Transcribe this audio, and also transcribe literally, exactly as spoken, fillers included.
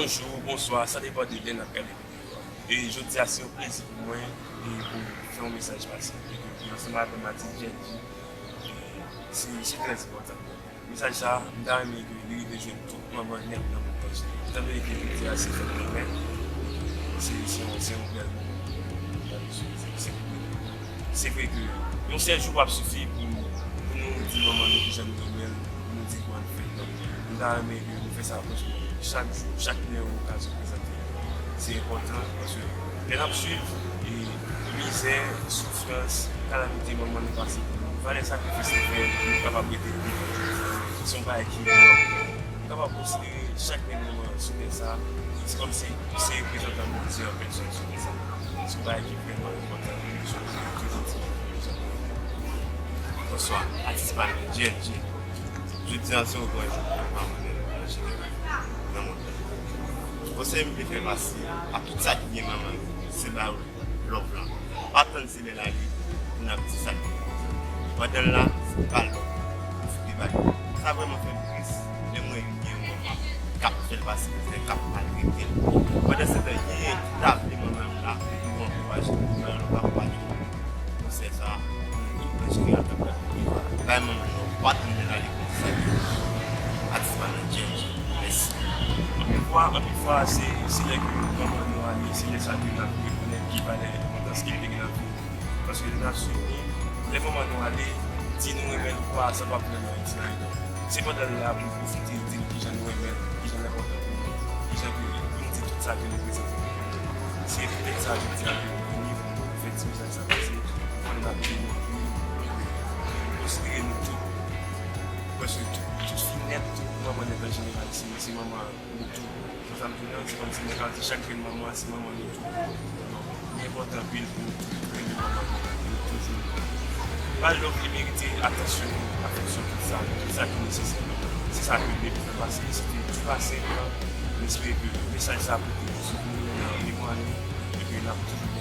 Bonjou, bonswa, sa depann de lè n ap gade videyo a. E jodi a, se yon plezi pou mwen e pou m fè yon mesaj pase. E ke ansanm avè m, Atis J N J, e se, se trè enpòtan. Mesaj sa a, m ta renmen ke li rive jwenn tout manman nèt nan mond ant. Etan done ke jodi a se fèt manman, se, se yon, se yon bèl moman. Se, se, se vre ke yon sèl jou p ap sifi pou, pou nou di manman nou kijan nou renmen l, pou nou di kòman nou fè l. M ta renmen ke nou fè sa plis chak jou, chak lè yon okazyon prezante. Se enpòtan, paske lè n ap swiv e mizè, soufrans, kalamite manman nou pase pou nou, valè sakrifis li fè pou nou kapab rete vivan. Se yon bagay ki enòm. Nou kapab konsidere chak menm manman sou tè sa, se kòmsi se reprezantan Bondye an pèsòn sou tè sa. Se yon bagay ki vrèman enpòtan pou nou sonje toujou di manman nou kijan nou renmen l. Bonswa, atis pa nou, J N J. Jodi a se yon gran jou pou manman nan jeneral nan mond lan. Konsèy m vle fè pase a tout sa ki gen manman yo, se ba yo love lan. Pa tann se lè l ale pou n ap di sa ki gen manman. Pandan l la, se ba l love lan, pwofite ba li. Sa vrèman fè m tris lè m wè gen yon manman k ap fè l pase mizè, k ap maltrete l. Pandan se tan, genyen ki ta vle manman yo la, pou ankouraje l, manman yo pa ankouraje l. Konsèy sa a pou nou tout an jeneral k ap gade videyo a. Bay manman nou, pa tann lè l ale pou di sa ki gen manman. Atis pa nan J N J. Mèsi. Anpil fwa, anpil fwa, se, se lè ke manman nou ale, se lè sa ke n ap rekonèt ki valè enpòtans ke l te gen nan vi nou. Paske lè n ap swiv li, lè manman nou ale, di nou renmen l ou pa, sa p ap vrèman itil anyen. Se pandan l la pou n pwofite di l kijan nou renmen l, kijan l enpòtan pou nou, kijan ke pou n di tout sa ke l reprezante pou nou. Se poutèt sa jodi a ke nou vini pou nou fè ti mesaj sa pase, pou n ap di nou ke nou konsidere nou tout, prèske tout, tout fi nèt, tout manman nèt an jeneral, se, se manman nou tou. Sa m di nou, se kòmsi mwen ka di chak grenn manman, se manman nou tou. Li enpòtan anpil pou nou tou renmen manman nou, pou nou toujou ba l love li merite, atansyon nou, afeksyon, tout sa, tout sa ki nesesè. Se sa ke m te vle fè pase, se te ti pase, m espere ke mesaj sa a pote yon souvni nan memwa nou, e ke n ap toujou